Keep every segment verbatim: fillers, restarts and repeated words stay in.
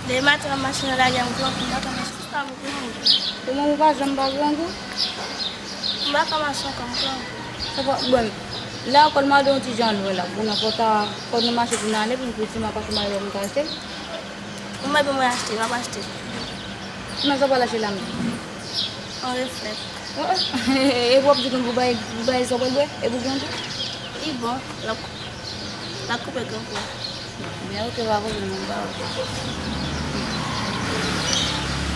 Depi maten m ap mache nan lari a, m grangou, m pa ka mache. Sista, m grangou. Ou menm ou pa janm pa grangou? M pa ka mache ankò, m grangou. Sa fè, bon, la kò l mande yon ti jan lwen la. Bon, nan fò ta, fò nou mache pou n ale, pou n pou ti ma pa choma yo m ka achte. Ou mande mwen achte, m ap achte. Nan sa w pral achte la menm? Yon reflèt. Oh, oh. Epi w ap di konn pou bay, pou bay sa w pral bwè? Epi w gen tou? Li bon, l ap, l ap koupe grangou a. Men ok, pa pwoblèm, m ba ou.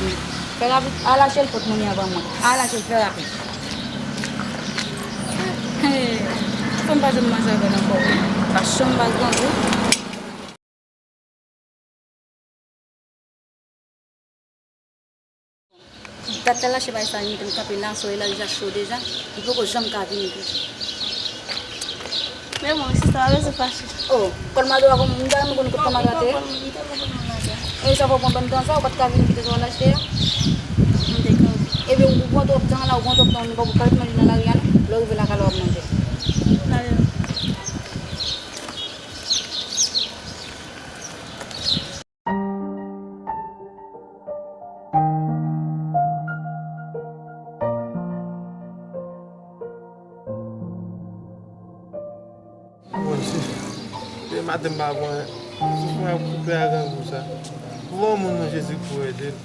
Fè rapid, al achte l pot monnen an ban mwen. Al achte l, fè rapid. Fanm pa janm manje avè l ankò. Pa janm ba grangou. Dat la lache bay sa, li mete m kanpe la, solèy la deja cho deja, li poko janm ka vini tou. Men bon, sista, pa bezwen fache. Oh, kòl mado a konn, m ta renmen konn kot kòl mado a te ye. E sa fè w pran bann tan sa, ou pa t ka vin kite sa w al achte a? M te grangou. Ebyen, ou pran twòp tan la, ou pran twòp tan, ou pa pou ka ret manje nan lari a non. Lè w rive lakay la, w ap manje. N ale non. Bondye, depi maten m pa pran anyen. Souf mwen ap koupe ak grangou sa. Voye yon moun non Jezi pou ede l.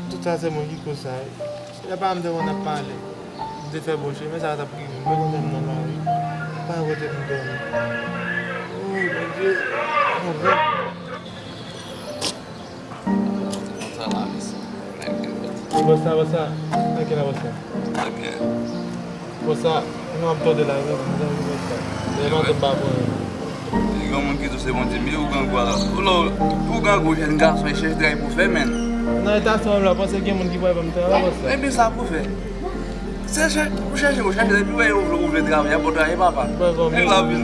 Tout sa se mwen ki koz sa wi. Lè pa m te konn ap pale, m te fè bon chemen sa t ap rive m. Mwen konnen m nan lari. Pa gen kote m dòmi. Woy, Bondye. Konprann. Kontan la, mesi. Bòs la, bòs la. Tranke la, bòs la. Tranke. Bòs la, nou ap tòde la, wi, wi, wi, bòs la. Depi maten m pa pran anyen. Gen yon moun ki di w se Bondye, men ou grangou a la. Ou la, ou grangou, jèn gason, e chèche travay pou fè, menn. Nan eta sa w la, panse gen moun ki pral ban m travay, bòs la. Ebyen sa pou fè. Se chè-, ou chèche, ou chèche, depi w wè ou vle, ou vle travay, a bon travay, papa. Nèg la vin.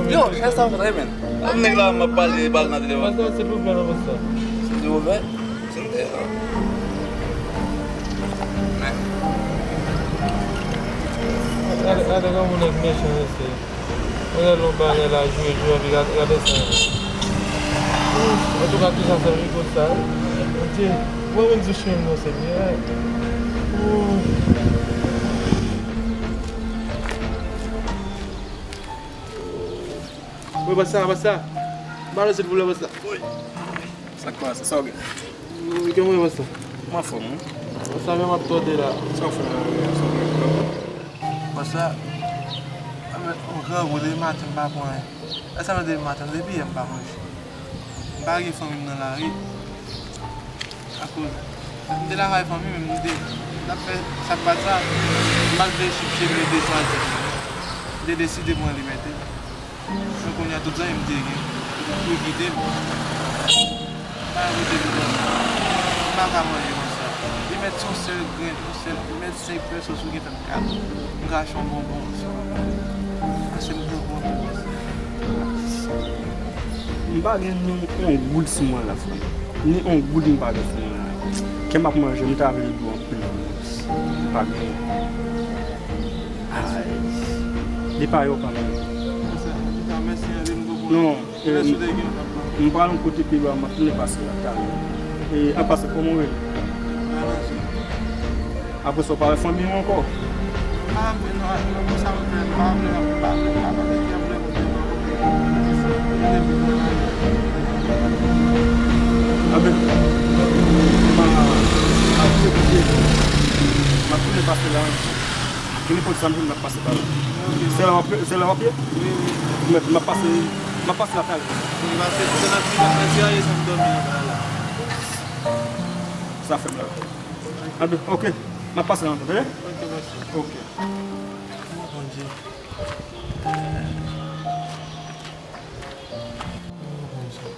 Yo, chèche sa fè, menn. Ap nèg la, m ap pale, pale nan telefòn. Bòs la, silvouplè, non, bòs la. Silvouplè? Sante, non. Men. Gade, gade kòman nèg mechan mesye. Mwen gade yon bagay la, jwe, jwe, epi gade, gade sa. Ouf, antouka, kisa fè m rive sa, wi. Bondye, mwen menm sou chemen m nan, Senyè. Ouf. Wi, bòs la, bòs la. Balo, silvouplè, bòs la. Wi. Sa k pase? Sa w gen? Wi, kòman w ye, bòs la? M anfòm, wi. Bòs la, men m ap tòde la. Sa w fè la, sa w gen? Bòs la, a, men, yon grangou depi maten m pa pran anyen. Lè sa m depi maten, depi yè m pa manje. M pa gen fanmi m nan lari. Akoz m te lakay fanmi m, m te, m t ap fè sa k pa t sa, m al veye chèche m yo desann. M te deside pran libète m. Men kounye a tout zanmi m te gen, yo kite m. Pa gen kote m dòmi. M pa ka manje konsa. Li mèt se yon sèl grenn, yon sèl, li mèt senk pèso si w gen tan. M ka achte yon bonbon, se yon bonbon. Pase m bonbon. M pa gen ni yon goud sou mwen la, frè m. Ni yon goud m pa gen sou mwen la. Kè m ap manje, m ta vle di w anpil. M pa gen. Ay. Depa yo pa mwen. Non. E, m pral yon kote pi lwen, m ap tounen pase la talè. E, an pasan, kòman w rele? Apre sa, w pa wè fanmi w ankò? Anben, m a, m ap tounen pase la. Gen nenpòt sa m jwenn, m ap pase ba ou. Se la w ap, se la w ap ye? Wi, wi. M ap pase, m ap pase la talè. Wi, pase, se nan ti, nan ti aye sa m dòmi anba la. Sa fè m la. Anben, ok. M ap pase la ankò, tande? Ok, mèsi. Ok. Oh, Bondye. Oh, Bondye.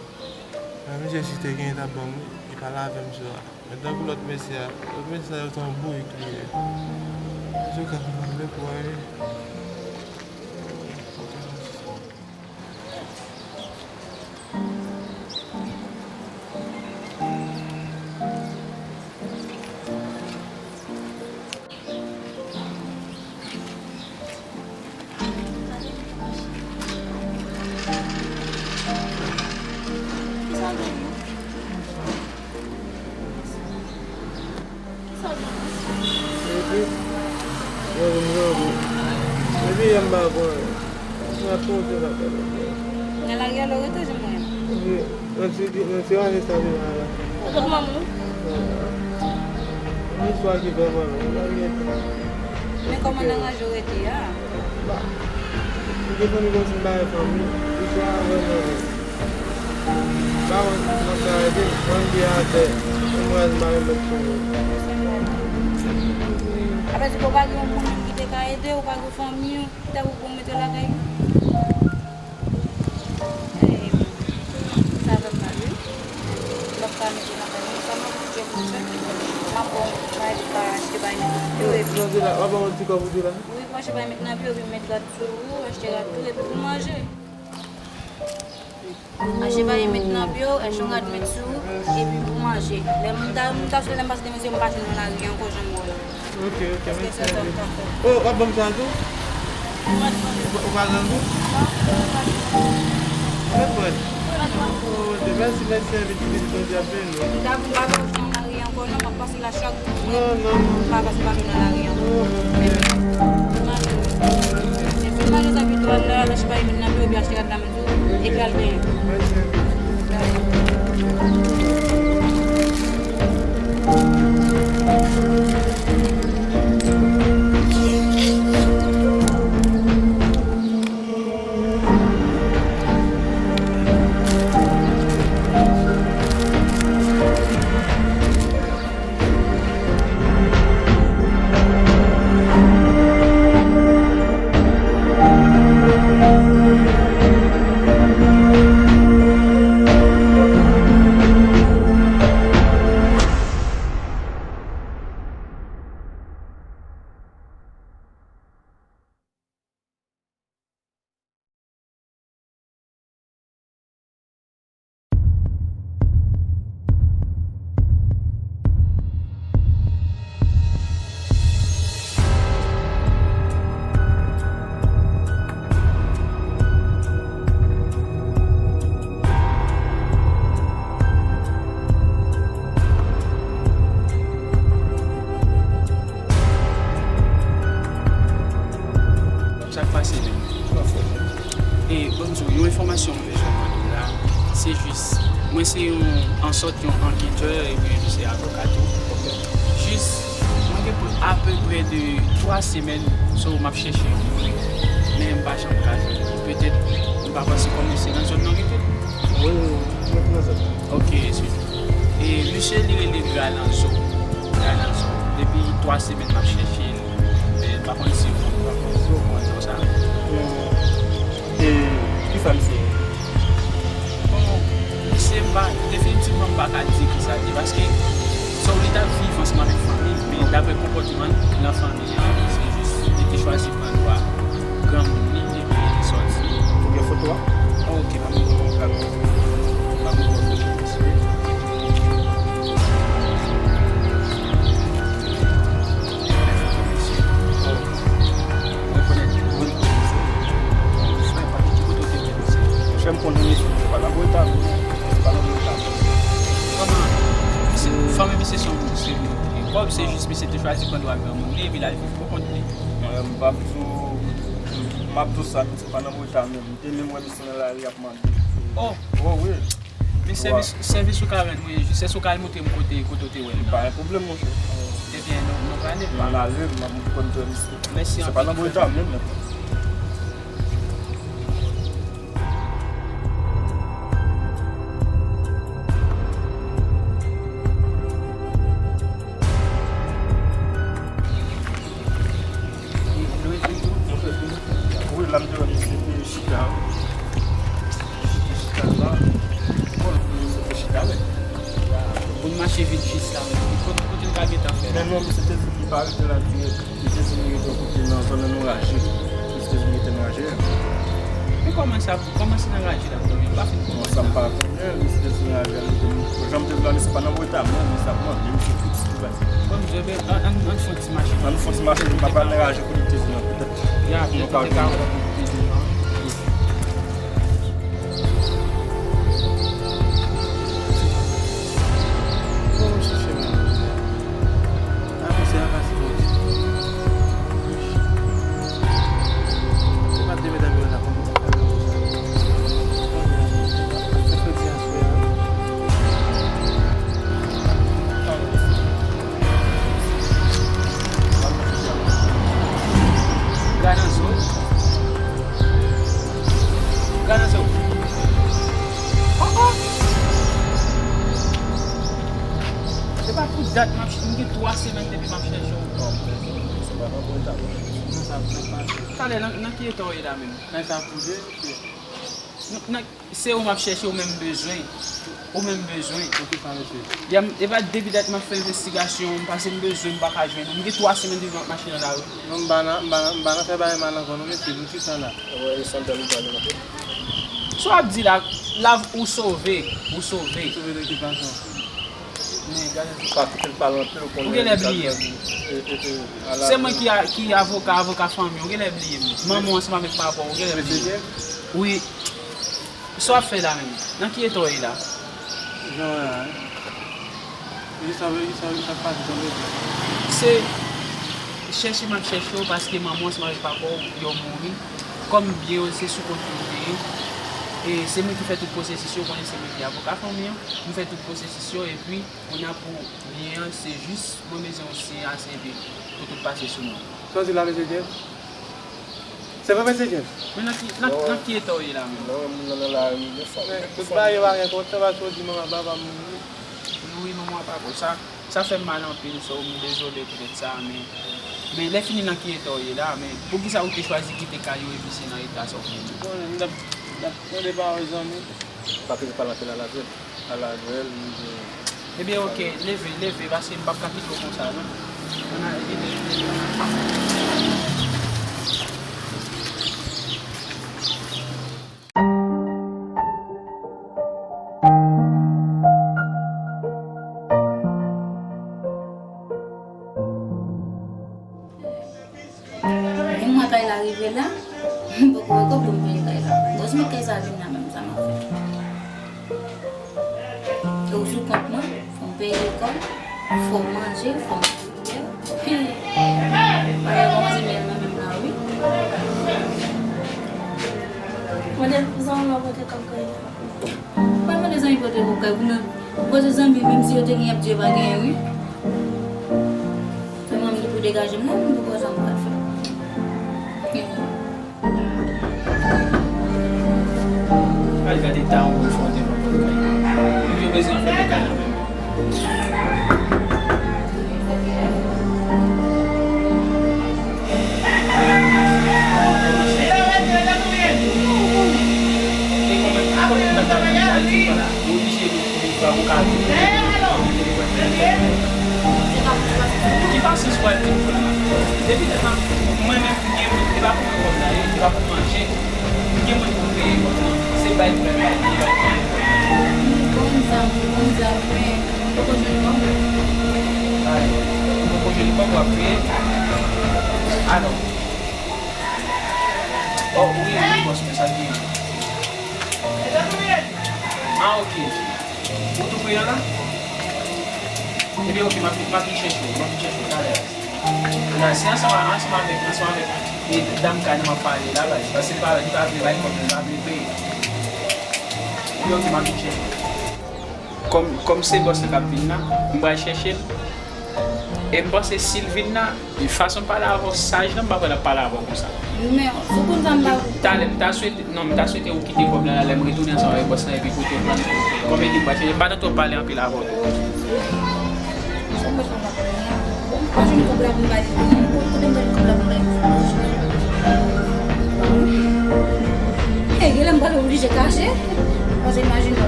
Menm Jezi te genyen t ap ban m, li pa lave m sou a. Men tankou lòt mesye a, lòt mesye sa yo se yon bourik li ye. Mesye ka fè m anble pou a ye. Yè m pa konn. Nan twonpe la, pa konn. Nan lari a lè w rete, jan mwen. Wi, nan ti, nan ti rale sa li la la. Ou konn manman w? Yon istwa ki fè mwen menm, m pa gen tan. Men kòman nan ranje w rete a? Ba, m gen fanmi kòmsi m pa gen fanmi. Istwa a vrèman long. M pa konn si m ap ka rete, m anvi atè, m wè m pa gen lòt fanmi. Apre di, ou pa gen yon moun menm ki te ka ede w, ou pa gen fanmi w, ki ta pou pou mete lakay ou? Eh, sa fè m mal, wi. M ap ka mete lakay mwen, sa m ap okipe pou fè. M ap bon, m al achte bagay nan pye w, epi. Nan vila, w ap ban yon ti kòb ou di la? Wi, pou achte bagay met nan pye w, epi m met rad sou ou, achte rad tou, epi pou manje. Achte bagay met nan pye w, achte yon rad met sou ou, epi pou manje. Lè m ta, m ta sou lè m pase demen, m pa jwenn nan lari ankò, jan m wè w la. Ok, ok, mèsi anpil. Oh, w ap ban m sa tou? Ou pa grangou? Mèt mwen. Oh, Bondye, mèsi, mèsi anpil, Bondye ap beni w. M ta vin pa nan lari ankò non, m ap pase la chak jou. Non, non, non. M pa pase pa nan lari ankò. Oh, mèsi. Manje. Manje sa pito al la, al achte bagay met nan pye w, epi achte rad la. Egal de. Sa k pase menm? E, ban m di w, yon enfòmasyon m bezwen mande w la, se jis, mwen se yon, an sòt yon anketè, epi m se avoka tou. Jis, mwen gen pou apeprè de twa semèn, so m ap chèche yon moun, men m pa janm ka jwenn. Petèt, m pa panse kòm se nan zòn nan rete. Wi, wi, wi, mwen nan zòn nan. Ok, se. E, misye, li rele Gralanzo. Gralanzo. Depi twa semèn, m ap chèche l. Men m pa konn si ou, si ou konn non sa. Hmm. E kisa misye ye? Bon, misye m pa, definitivman m pa ka di kisa l ye, paske sa w li t ap viv ansanm avèk fanmi l, men dapre konpòtman l nan fanmi an, se jis li te chwazi pran dwa granmoun li epi li te sòti. Ou gen foto a? Oh, ok, pa gen pwoblèm, pa gen pwoblèm. Pa gen pwoblèm. Monchè, m konn misye, se pa nan Bweta, non. Se pa nan Bweta. Kòman? Misye, fanmi misye se yon, se yon kòb, se jis misye te chwazi pran dwa granmoun li, epi l al viv pou kont li. Mwen, m p ap di w, m ap di w sa, men se pa nan Bweta menm. M te menm wè misye nan lari ap mande. Oh! Oh, wi. Men sèvis, sèvis ou ka rann mwen, jis èske ou ka al montre m kote, kote w te wè l nan? Pa gen pwoblèm, monchè. Ebyen, nou, nou prale. N ale, m ap montre w kote m te wè misye. Mèsi anpil. Se pa nan Bweta menm, men. Wi, la m te wè misye te chita. Misye te chita la. Bon, misye te chita, men. Pou n mache vit jis la, men. Kote, kote n ka gentan fè la? Men non, misye te di li pa rete la dirèk. Li te di li rete yon kote nan zòn nan nou raje. Misye te di li rete nan raje a. Men kòman sa, kòman se nan raje l ap dòmi? M pa fin konprann sa. Sa m pa konnen, misye te di nan raje a, li te, jan m te di w la, misye pa nan Bweta menm, misye ap mande, misye tout sou baz. Bon, Dye, ben, ann, ann, ann fè yon ti mache. Ann fè yon ti mache, m pa pral nan raje kote li te di nan, petèt. Ya, petèt nou ka wè kote li te di nan. Bon, chèche menm. Ah, misye a pase bon. Gade sou. Oh, oh. Se pa pou dat m ap ch-, m gen twa semèn depi m ap chèche w. Non, sa, sa pa. Talè, nan, nan ki eta w ye la menm? Nan eta pwouve, misye. Nan, nan, Se ou m ap chèche, ou menm bezwen. Ou menm bezwen. Pou ki sa, mesye? Ya m, e pa depi dat m ap fè envestigasyon, m pase m bezwen, m pa ka jwenn ou. M gen twa semèn depi m ap mache nan lari. Non, m pa nan, m pa nan, m pa nan fè bagay mal ankò non, mesye, pou ki sa la? Ou wè, e sandal ou pale nan tèt. Sa w ap di la, la ou sove, ou sove. Sove de ki fason? Men gade. Pa kite l pale anpil, ou konnen. Ou genlè bliye m. E, e, e, ala. Se mwen ki a, ki avoka, avoka fanmi, ou genlè bliye m. Manman w ansanm avèk papa w, ou genlè bliye m. Mesye Jeff? Wi. Sa w ap fè la menm? Nan ki eta w ye la? Jan w wè a, wi. Kisa, kisa, kisa k pase, sa vle di? Se chèche m ap chèche w paske manman w ansanm avèk papa w yo mouri. Kòm byen yo se sou kont mwen yo te ye. E se mwen ki fè tout pwosesis yo, ou konnen se mwen ki avoka fanmi an. M fè tout pwosesis yo epi kounye a pou byen an se jis mwen bezwen yon siy ase epi pou tout pase sou mwen. Sa w di la, mesye Jeff? Se vre, mesye Jeff? Men nan ki, nan, nan ki eta w ye la menm? Non, moun nan nan lari, men fò. Men tout bagay yo pa gen kont, se pa sa w di manman papa m mouri. Wi, manman papa, sa, sa fè m mal anpil, so, m dezole poutèt sa, men, men lè fini nan ki eta w ye la, men poukisa ou te chwazi kite kay ou epi se nan eta sa w fini? Bon, m t ap, m t ap tande pawòl zanmi. Pa kite pale anpil a la tèt. Ala Jwèl, li gen. Ebyen, oke, leve, leve, paske m p ap ka kite w konsa, non. Ann ale, leve, leve, ann ale. Menm mwa kay la rive la, m poko wè kòb pou m peye kay la. Bòs mwen kay sa vin la menm, sa m ap fè? E ou sou kont mwen, fò m peye lekòl, fò m manje, fò m bwè. Bagay kòmanse bèl nan menm la, wi. Mande zanmi w pote kòb kay la. Mwen mande zanmi pote kòb kay pou mwen. Poze zanmi, menm si yo te gen, y ap di yo pa genyen, wi. Sèlman m ki pou degaje m, non, m poko wè sa m pral fè. Al gade ta yon moun fè yon devan pòt kay. Li bezwen fè kay la menm. Ki pasyans w ap di pou la? Depi lè m ap, mwen menm, m gen, e pa pou mwen kòb la ye, e pa pou manje, m gen mwen pou m peye kòb lan, se bay pou bay, bay pou bay. M konn sa, m konn sa, men m poko jwenn kòb. Ay, ou poko jwenn kòb w ap peye? Alò. Oh, wi, wi, bòs, men sa gen. Ah, ok. Ou tou pre an la? Ebyen, ok, m ap, m ap vin chèche w, m ap vin chèche w talè. Nan, se ansanm, ansanm avèk, ansanm avèk, e, dam kay nan m ap pale la, baz. Paske li pa, li pa vle bay kòb, li pa vle peye. Ebyen, ok, m ap vin chèche w. Kòm, kòm se bòs la k ap vin la, m pral chèche l. E m panse si l vin la, fason l pale avè w saj la, m pa kwè l ap pale avè w konsa. Men, ou konn sa m pa. Talè, m ta swete, non, m ta swete ou kite kòb la la, lè m retounen ansanm avèk bòs la, epi kote w pran. Kòm ekip pa chanje, m pa nan twòp pale anpil avè w. Sa m bezwen pa konnen an. Ou pa jwenn kòb la pou m ba li. Kote m jwenn kòb la pou m ba li? E, genlè m pral oblije kache. Paske imajine w,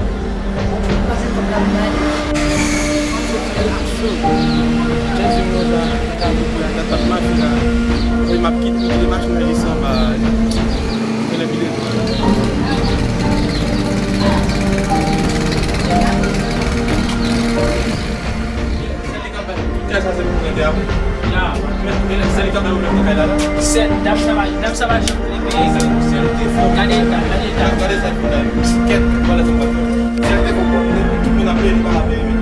ou pa jwenn kòb la pou m ba li. Jan di m konsa, ta pou pran, ta, ta mache la. Wi, m ap kite, m kite machin nan jis anba. Genlè pile. Kè sa se pou mwen te apre. Ya. Men, men, se li k ap bay pwoblèm nan kay la, la. Se, dam sa va, dam sa va janm vle peye. Se, se li te fò. Gade eta, gade eta. Gade sa ki la. Kèt, vòlè sa pa fè. Se li te fò, bon, tout moun ap peye, li pa ka peye, men.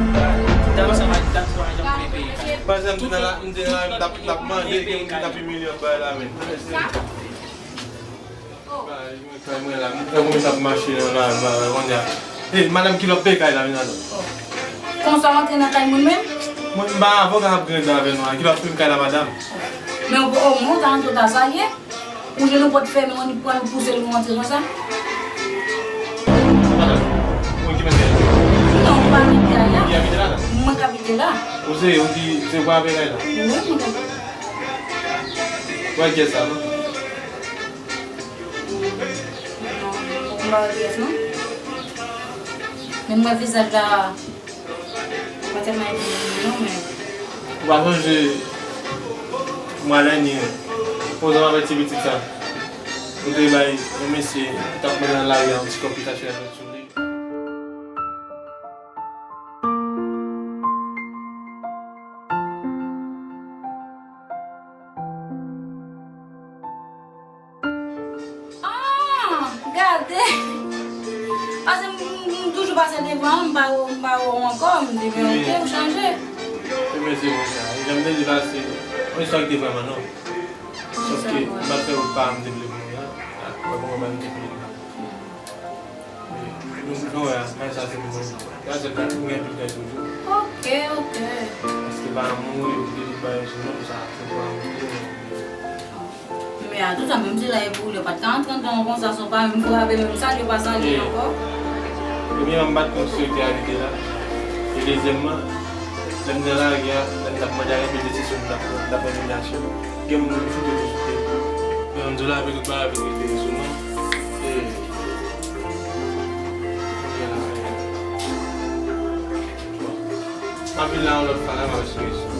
Dam sa va, dam sa va janm vle peye. Pandan m te nan la, m te nan la, m t ap, m t ap mande, gen moun ki t ap imilye m bay la, men. Sa? Mwen la, mwen la, mwen ap mache nan la, la, kounye a. Hey, madanm, kilè w ap peye kay la, vin adan. Konsa w antre nan kay mwen menm? Mwen, m pa avoka k ap grande avè nou an. Kilè w ap peye kay la, madanm? Men o, o, mwen ta antre ta salye. Ou jwenn yon pòt fèmen, ou annik pran l pouse l rantre konsa? Madanm, ou ki mèt kay la? Non, m pa mèt kay la. Ou ki abite la la? Mwen k abite la. Ou se ou ki se ou k ap peye kay la? Wi, mwen k ap. Ou wè kiyès sa non? Non, m pa wè kiyès non. Men m wè vizaj la. Pa tèlman enpozan non, men. Ou pa sonje mwa dènye, yon zanmi avèti pitit sa. Nou te bay yon mesye ki t ap mande nan lari a yon ti kòb ki t ap chèche sou li. Ah, gade! Paske m, m, m toujou pase devan, m pa wè, m pa wè w ankò, m di, "Men oke, ou chanje." Ebyen, se bon sa. Jan m te di la, se yon istwa ki te vrèman nòb. Sòf ke m pa t fè wout pa m te vle vini an, ak wè kòman m te vle vini. Nou, nou wè, men sa se pou mwen. Sa se pou mwen, tout gen toujou. Oke, oke. Paske pa moun, li te di bagay sou non, sa, se pa moun. Men a tout sa, menm si la e pou ou, yo pa t ka antre anndan konsa, san pa menm frape, menm salye, pa salye ankò. Premyèman, m pa t konn si yo te abite la. E dezyèmman, lè m nan lari a, lè m t ap mande a repete se sou m t ap pran, m t ap pran imiliasyon. Gen moun ki foute tou sou tèt. Men m di w la, avèk tout bagay, avèk repete sou non. E, kounye a la, bon. M ap vin la yon lòt fwa la, m ap eksplike sou.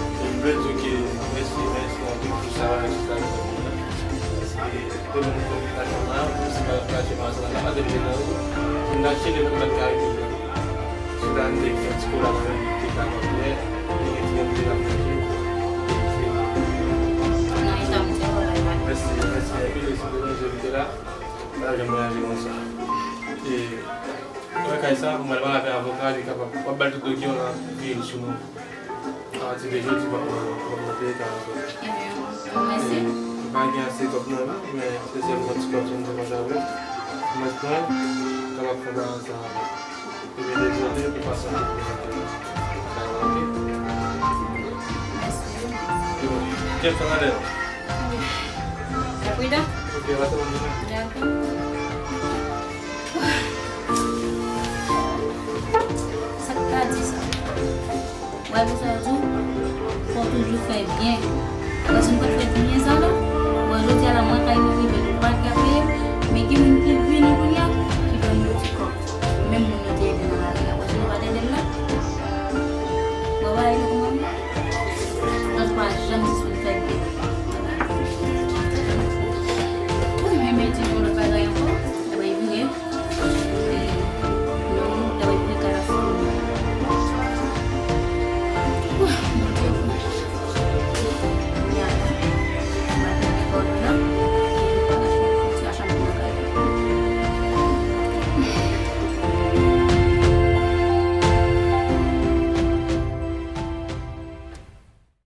E m vle di w ke mèsi, mèsi anpil pou sa, mèsi sa, mèsi sa. E te ban nou konbinasyon la, menm si pa, pa se pa sa, la pa te vle nan ou. Si m ta chile, m pa t ka rete. Si ta n te gen ti kolab avèk li, te ka kontinye, li gen ti moun ki la manje. Nan eta m te wè la. Mèsi, mèsi anpil, e si te nan je li te la, pa t ap janm reyaji konsa. E, Nan kay sa, mwen pral pale avèk avoka, li kapab, w ap ba l tout dokiman an, voye l sou non. Apati de jodi, w ap, w ap nan peye kay ankò. Ebyen, mèsi. M pa gen ase kòb nan men, men se sèlman ti kòb sa m te konn avè. Mwen pran, kapab fè balans sa avè. Ebyen, dezole pou pa santi prezante. Kay la, oke? Mèsi. Se bon. Jeff, sa va, Dèl? Frida? Ok, va te bon. Dakò. Sa k ta di sa? Wè, pou sa yo di w, fò w toujou fè byen. Paske m pa t fè byen sa,